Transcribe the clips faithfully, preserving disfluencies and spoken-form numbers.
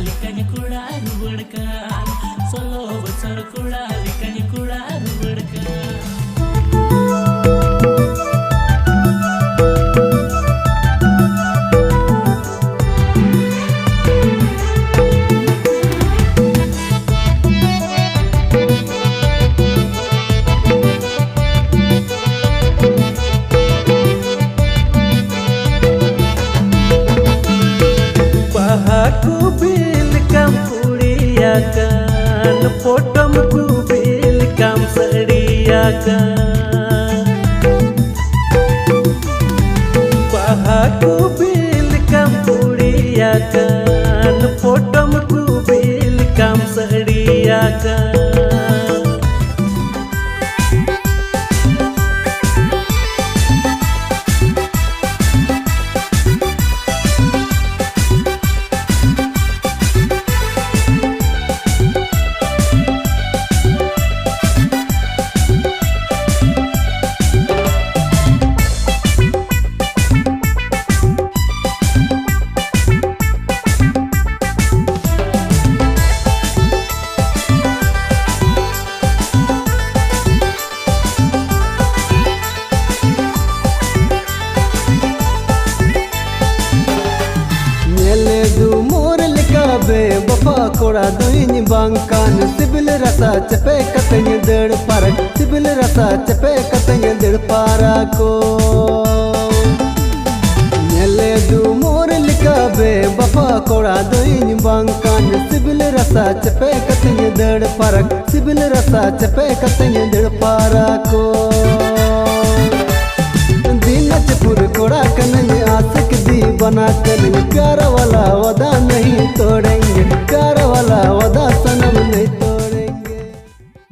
ᱞᱮᱠᱟᱧ ᱠᱚᱲᱟ ᱨᱩᱣᱟᱹᱲ ᱠᱟᱱ, ᱥᱳᱞᱳ ᱵᱚᱪᱷᱚᱨ ᱠᱚᱲᱟ ᱞᱮᱠᱟᱧ ᱠᱚᱲᱟ ᱨᱩᱣᱟᱹᱲ ᱠᱟᱱ᱾ ᱵᱟᱦᱟ ᱠᱚ ᱵᱤᱞ ᱠᱟᱢ ᱠᱩᱲᱤ ᱟᱠᱟᱱ, ᱯᱚᱴᱚᱢ ᱠᱚ ᱵᱤᱞ ᱠᱟᱢ ᱥᱟᱹᱲᱤ ᱟᱠᱟᱱ᱾ ᱵᱟᱦᱟ ᱠᱚ ᱵᱤᱞ ᱠᱟᱢ ᱠᱩᱲᱤ ᱟᱠᱟᱱ, ᱯᱚᱴᱚᱢ ᱠᱚ ᱵᱤᱞ ᱠᱟᱢ ᱥᱟᱹᱲᱤ ᱟᱠᱟᱱ᱾ ᱧᱮᱞᱮ ᱰᱩᱢᱩᱨ ᱞᱮᱠᱟ ᱵᱮ ᱵᱟᱯᱟ ᱠᱚᱲᱟ ᱫᱚᱧ ᱵᱟᱝ ᱠᱟᱱ, ᱥᱤᱵᱤᱞ ᱨᱟᱥᱟ ᱪᱮᱯᱮ ᱠᱟᱛᱮᱧ ᱫᱟᱹᱲ ᱯᱟᱨᱠ, ᱥᱤᱵᱤᱞ ᱨᱟᱥᱟ ᱪᱮᱯᱮ ᱠᱟᱛᱮᱧ ᱫᱟᱹᱲ ᱯᱟᱨᱠᱚ᱾ ᱧᱮᱞᱮ ᱰᱩᱢᱩᱨ ᱞᱮᱠᱟ ᱵᱮ ᱵᱟᱯᱟ ᱠᱚᱲᱟ ᱫᱚᱧ ᱵᱟᱝ ᱠᱟᱱ, ᱥᱤᱵᱤᱞ ᱨᱟᱥᱟ ᱪᱮᱯᱮ ᱠᱟᱛᱮᱧ ᱫᱟᱹᱲ ᱯᱟᱨᱠ, ᱥᱤᱵᱤᱞ ᱨᱟᱥᱟ ᱪᱮᱯᱮ ᱠᱟᱛᱮᱧ ᱫᱟᱹᱲ ᱯᱟᱨᱠᱚ᱾ ᱫᱤᱱ ᱪᱮᱯᱩᱨ ᱠᱚᱲᱟ ᱠᱟᱹᱱᱟᱹᱧ, ᱟᱥᱤᱠ ᱫᱤᱣᱟᱱᱟ ᱠᱟᱹᱱᱟᱹᱧ, ᱯᱭᱟᱨ ᱣᱟᱞᱟ ᱣᱟᱫᱟ ᱱᱟᱦᱤ ᱛᱳᱲᱮᱝᱜᱮ, ᱯᱭᱟᱨ ᱣᱟᱞᱟ ᱣᱟᱫᱟ ᱥᱟᱱᱟᱢ ᱱᱟᱦᱤ ᱛᱳᱲᱮᱝᱜᱮ᱾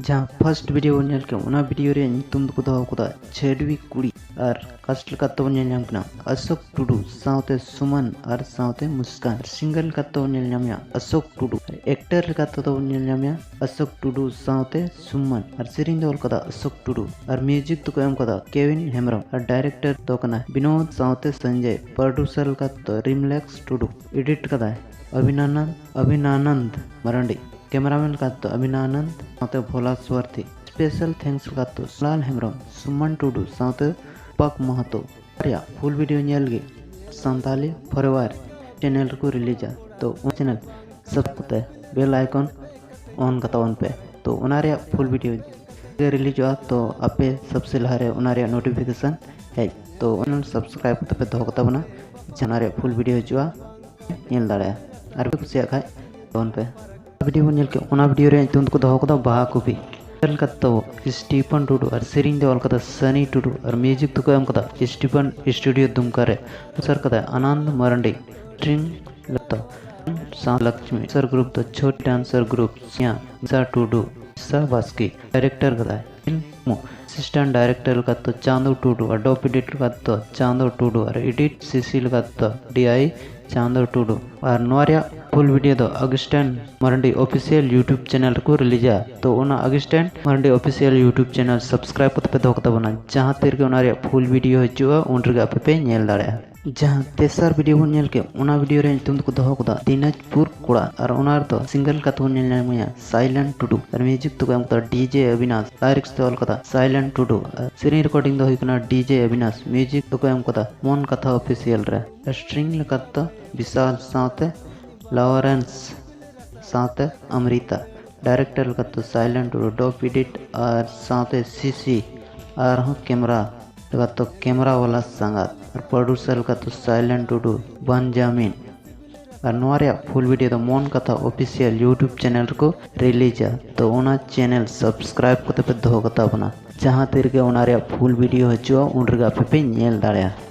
ᱡᱟᱦᱟᱸ ᱯᱷᱟᱥᱴ ᱵᱷᱤᱰᱤᱭᱳ ᱵᱚᱱ ᱧᱮᱞ ᱠᱮᱫ, ᱚᱱᱟ ᱵᱷᱤᱰᱤᱭᱳ ᱨᱮᱭᱟᱜ ᱧᱩᱛᱩᱢ ᱫᱚᱠᱚ ᱫᱚᱦᱚ ᱠᱟᱫᱟ ᱪᱷᱟᱹᱰᱣᱤ ᱠᱩᱲᱤ᱾ ᱟᱨ ᱠᱟᱥᱴ ᱞᱮᱠᱟ ᱛᱮᱵᱚᱱ ᱧᱮᱞ ᱧᱟᱢ ᱠᱤᱱᱟ ᱚᱥᱳᱠ ᱴᱩᱰᱩ ᱥᱟᱶᱛᱮ ᱥᱩᱢᱟᱱ ᱟᱨ ᱥᱟᱶᱛᱮ ᱢᱩᱥᱠᱟᱱ᱾ ᱟᱨ ᱥᱤᱝᱜᱟᱨ ᱞᱮᱠᱟ ᱛᱮᱵᱚᱱ ᱧᱮᱞ ᱧᱟᱢᱮᱭᱟ ᱚᱥᱳᱠ ᱴᱩᱰᱩ᱾ ᱟᱨ ᱮᱠᱴᱟᱨ ᱞᱮᱠᱟ ᱛᱮᱫᱚ ᱵᱚᱱ ᱧᱮᱞ ᱧᱟᱢᱮᱭᱟ ᱚᱥᱳᱠ ᱴᱩᱰᱩ ᱥᱟᱶᱛᱮ ᱥᱩᱢᱟᱱ᱾ ᱟᱨ ᱥᱮᱨᱮᱧ ᱫᱚ ᱚᱞ ᱠᱟᱫᱟ ᱚᱥᱳᱠ ᱴᱩᱰᱩ᱾ ᱟᱨ ᱢᱤᱭᱩᱡᱤᱠ ᱫᱚᱠᱚ ᱮᱢ ᱠᱟᱫᱟ ᱠᱮᱣᱤᱱ ᱦᱮᱢᱵᱨᱚᱢ᱾ ᱟᱨ ᱰᱟᱭᱨᱮᱠᱴᱟᱨ ᱫᱚ ᱠᱟᱱᱟ ᱵᱤᱱᱳᱫ ᱥᱟᱶᱛᱮ ᱥᱚᱧᱡᱚᱭ᱾ ᱯᱨᱚᱰᱩᱥᱟᱨ ᱞᱮᱠᱟ ᱛᱮᱫᱚ ᱨᱤᱢᱞᱮᱠᱥ ᱴᱩᱰᱩ᱾ ᱮᱰᱤᱴ ᱠᱟᱫᱟᱭ ᱚᱵᱷᱤᱱᱟᱱᱚᱱᱫ ᱚᱵᱷᱤᱱᱟᱱᱚᱱᱫ ᱢᱟᱨᱟᱱᱰᱤ, ᱠᱮᱢᱮᱨᱟᱢᱮᱱ ᱞᱮᱠᱟᱛᱮ ᱚᱵᱷᱤᱱᱟᱱᱚᱱᱫ ᱥᱟᱶᱛᱮ ᱵᱷᱳᱞᱟ ᱥᱣᱟᱨᱛᱷᱤ, ᱥᱯᱮᱥᱟᱞ ᱛᱷᱮᱝᱠᱥ ᱞᱮᱠᱟᱛᱮ ᱥᱩᱞᱟᱞ ᱦᱮᱢᱵᱨᱚᱢ, ᱥᱩᱢᱟᱱ ᱴᱩᱰᱩ ᱥᱟᱶᱛᱮ ᱨᱩᱯᱟᱠ ᱢᱟᱦᱟᱛᱚ᱾ ᱨᱮᱭᱟᱜ ᱯᱷᱩᱞ ᱵᱷᱤᱰᱤᱭᱳ ᱧᱮᱞ ᱜᱮ ᱥᱟᱱᱛᱟᱞᱤ ᱯᱷᱚᱨᱮᱣᱟᱨ ᱪᱮᱱᱮᱞ ᱨᱮᱠᱚ ᱨᱤᱞᱤᱡᱟ᱾ ᱛᱚ ᱚᱱᱟ ᱪᱮᱱᱮᱞ ᱥᱟᱵᱥᱠᱨᱟᱭᱤᱵ ᱠᱟᱛᱮ ᱵᱮᱞ ᱟᱭᱠᱚᱱ ᱚᱱ ᱠᱟᱛᱟᱣᱟᱱ ᱯᱮ᱾ ᱛᱚ ᱚᱱᱟ ᱨᱮᱭᱟᱜ ᱯᱷᱩᱞ ᱵᱷᱤᱰᱤᱭᱳ ᱜᱮ ᱨᱤᱞᱤᱡᱚᱜᱼᱟ, ᱛᱚ ᱟᱯᱮ ᱥᱚᱵᱥᱮ ᱞᱟᱦᱟᱨᱮ ᱚᱱᱟ ᱨᱮᱭᱟᱜ ᱱᱳᱴᱤᱯᱷᱤᱠᱮᱥᱚᱱ ᱦᱮᱡ᱾ ᱛᱚ ᱚᱱᱟ ᱥᱟᱵᱥᱠᱨᱟᱭᱤᱵ ᱠᱟᱛᱮ ᱯᱮ ᱫᱚᱦᱚ ᱠᱟᱛᱟ ᱵᱚᱱᱟ, ᱡᱟᱦᱟᱸ ᱨᱮᱭᱟᱜ ᱯᱷᱩᱞ ᱵᱷᱤᱰᱤᱭᱳ ᱦᱤᱡᱩᱜᱼᱟ, ᱧᱮᱞ ᱫᱟᱲᱮᱭᱟᱜᱼᱟ᱾ ᱟᱨ ᱯᱮ ᱠᱩᱥᱤᱭᱟᱜ ᱠᱷᱟᱡ ᱛᱟᱵᱚᱱ ᱯᱮ᱾ ᱵᱷᱤᱰᱤᱭᱳ ᱵᱚᱱ ᱧᱮᱞ ᱠᱮᱫ, ᱚᱱᱟ ᱵᱷᱤᱰᱤᱭᱳ ᱨᱮᱭᱟᱜ ᱧᱩᱛᱩᱢ ᱫᱚᱠᱚ ᱫᱚᱦᱚ ᱠᱟᱫᱟ ᱵᱟᱦᱟ ᱠᱚᱯᱤ᱾ ᱚᱞ ᱠᱟᱫ ᱛᱟᱵᱚ ᱥᱴᱤᱯᱷᱟᱱ ᱴᱩᱰᱩ ᱟᱨ ᱥᱮᱨᱮᱧ ᱫᱚ ᱚᱞ ᱠᱟᱫᱟ ᱥᱟᱱᱤ ᱴᱩᱰᱩ ᱟᱨ ᱢᱤᱭᱩᱡᱤᱠ ᱫᱚᱠᱚ ᱮᱢ ᱠᱟᱫᱟ ᱥᱴᱤᱯᱷᱟᱱ ᱥᱴᱩᱰᱤᱭᱳ ᱫᱩᱢᱠᱟ ᱨᱮ᱾ ᱯᱨᱚᱰᱩᱥᱟᱨ ᱠᱟᱫᱟᱭ ᱟᱱᱟᱱᱫ ᱢᱟᱨᱟᱱᱰᱤ᱾ ᱰᱨᱤᱝ ᱞᱟᱛᱟ ᱥᱟᱶ ᱞᱚᱠᱪᱢᱤ ᱥᱟᱨ ᱜᱨᱩᱯ ᱫᱚ ᱪᱷᱳᱴ ᱰᱟᱱᱥᱟᱨ ᱜᱨᱩᱯ ᱥᱤᱭᱟ ᱢᱤᱥᱟ ᱴᱩᱰᱩ, ᱢᱤᱥᱟ ᱵᱟᱥᱠᱮ᱾ ᱰᱟᱭᱨᱮᱠᱴᱚᱨ ᱠᱟᱫᱟᱭ ᱮᱥᱤᱥᱴᱮᱱᱴ ᱰᱟᱭᱨᱮᱠᱴᱚᱨ ᱞᱮᱠᱟᱛᱮ ᱪᱟᱸᱫᱚ ᱴᱩᱰᱩ ᱟᱨ ᱰᱚᱯ ᱮᱰᱤᱴ ᱞᱮᱠᱟᱛᱮ ᱪᱟᱸᱫᱚ ᱴᱩᱰᱩ ᱟᱨ ᱮᱰᱤᱴ ᱥᱤᱥᱤ ᱞᱮᱠᱟᱛᱮ ᱰᱤ ᱟᱭ ᱪᱟᱸᱫᱚ ᱴᱩᱰᱩ᱾ ᱟᱨ ᱱᱚᱣᱟ ᱨᱮᱭᱟᱜ ᱯᱷᱩᱞ ᱵᱷᱤᱰᱤᱭᱳ ᱫᱚ Augustine Marandi official YouTube channel ᱨᱮᱠᱚ ᱨᱤᱞᱤᱡᱟ᱾ ᱛᱚ ᱚᱱᱟ Augustine Marandi official YouTube channel subscribe ᱠᱟᱛᱮ ᱯᱮ ᱫᱚᱦᱚ ᱠᱟᱛᱟ ᱵᱚᱱᱟ, ᱡᱟᱦᱟᱸ ᱛᱤ ᱨᱮᱜᱮ ᱚᱱᱟ ᱨᱮᱭᱟᱜ ᱯᱷᱩᱞ ᱵᱷᱤᱰᱤᱭᱳ ᱦᱤᱡᱩᱜᱼᱟ, ᱩᱱ ᱨᱮᱜᱮ ᱟᱯᱮ ᱯᱮ ᱧᱮᱞ ᱫᱟᱲᱮᱭᱟᱜᱼᱟ᱾ ᱡᱟᱦᱟᱸ ᱛᱮᱥᱟᱨ ᱵᱷᱤᱰᱤᱭᱳ ᱵᱚᱱ ᱧᱮᱞ ᱠᱮᱫ, ᱚᱱᱟ ᱵᱷᱤᱰᱤᱭᱳ ᱨᱮᱭᱟᱜ ᱧᱩᱛᱩᱢ ᱫᱚᱠᱚ ᱫᱚᱦᱚ ᱠᱟᱫᱟ ᱫᱤᱱᱟᱡᱽᱯᱩᱨ ᱠᱚᱲᱟ, ᱟᱨ ᱚᱱᱟ ᱨᱮᱫᱚ ᱥᱤᱝᱜᱟᱨ ᱞᱮᱠᱟᱛᱮ ᱵᱚᱱ ᱧᱮᱞ ᱧᱟᱢᱮᱭᱟ ᱥᱟᱭᱞᱮᱱᱴ ᱴᱩᱰᱩ, ᱟᱨ ᱢᱤᱭᱩᱡᱤᱠ ᱫᱚᱠᱚ ᱮᱢ ᱠᱟᱫᱟ ᱰᱤ ᱡᱮ ᱚᱵᱤᱱᱟᱥ, ᱞᱟᱭᱨᱤᱠᱥ ᱫᱚ ᱚᱞ ᱠᱟᱫᱟ ᱥᱟᱭᱞᱮᱱᱴ ᱴᱩᱰᱩ, ᱟᱨ ᱥᱮᱨᱮᱧ ᱨᱮᱠᱚᱨᱰᱤᱝ ᱫᱚ ᱦᱩᱭ ᱠᱟᱱᱟ ᱰᱤ ᱡᱮ ᱚᱵᱤᱱᱟᱥ, ᱢᱤᱭᱩᱡᱤᱠ ᱫᱚᱠᱚ ᱮᱢ ᱠᱟᱫᱟ ᱢᱚᱱ ᱠᱟᱛᱷᱟ ᱚᱯᱷᱤᱥᱤᱭᱟᱞ ᱨᱮ, ᱟᱨ ᱥᱴᱨᱤᱝ ᱞᱮᱠᱟᱛᱮ ᱵᱤᱥᱟᱞ ᱥᱟᱶᱛᱮ ᱞᱚᱨᱮᱱᱥ ᱥᱟᱶᱛᱮ ᱟᱢᱨᱤᱛᱟ᱾ ᱰᱟᱭᱨᱮᱠᱴᱚᱨ ᱞᱮᱠᱟᱛᱮ ᱥᱟᱭᱞᱮᱱᱴ ᱴᱩᱰᱩ, ᱰᱚᱯ ᱮᱰᱤᱴ ᱟᱨ ᱥᱟᱶᱛᱮ ᱥᱤᱥᱤ, ᱟᱨᱦᱚᱸ ᱠᱮᱢᱮᱨᱟ ᱞᱮᱠᱟᱛᱮ ᱠᱮᱢᱮᱨᱟ ᱣᱟᱞᱟ ᱥᱟᱸᱜᱟᱛ, ᱟᱨ ᱯᱨᱚᱰᱩᱥᱟᱨ ᱞᱮᱠᱟᱛᱮ ᱥᱟᱭᱞᱮᱱᱴ ᱴᱩᱰᱩ, ᱵᱟᱱᱡᱟᱢᱤᱱ᱾ ᱟᱨ ᱱᱚᱣᱟ ᱨᱮᱭᱟᱜ ᱯᱷᱩᱞ ᱵᱷᱤᱰᱤᱭᱳ ᱫᱚ ᱢᱚᱱ ᱠᱟᱛᱷᱟ ᱚᱯᱷᱤᱥᱤᱭᱟᱞ ᱭᱩᱴᱩᱵᱽ ᱪᱮᱱᱮᱞ ᱨᱮᱠᱚ ᱨᱤᱞᱤᱡᱟ᱾ ᱛᱚ ᱚᱱᱟ ᱪᱮᱱᱮᱞ ᱥᱟᱵᱥᱠᱨᱟᱭᱤᱵ ᱠᱟᱛᱮ ᱯᱮ ᱫᱚᱦᱚ ᱠᱟᱛᱟ ᱵᱚᱱᱟ, ᱡᱟᱦᱟᱸ ᱛᱤ ᱨᱮᱜᱮ ᱚᱱᱟ ᱨᱮᱭᱟᱜ ᱯᱷᱩᱞ ᱵᱷᱤᱰᱤᱭᱳ ᱦᱤᱡᱩᱜᱼᱟ, ᱩᱱ ᱨᱮᱜᱮ ᱟᱯᱮ ᱯᱮ ᱧᱮᱞ ᱫᱟᱲᱮᱭᱟᱜᱼᱟ᱾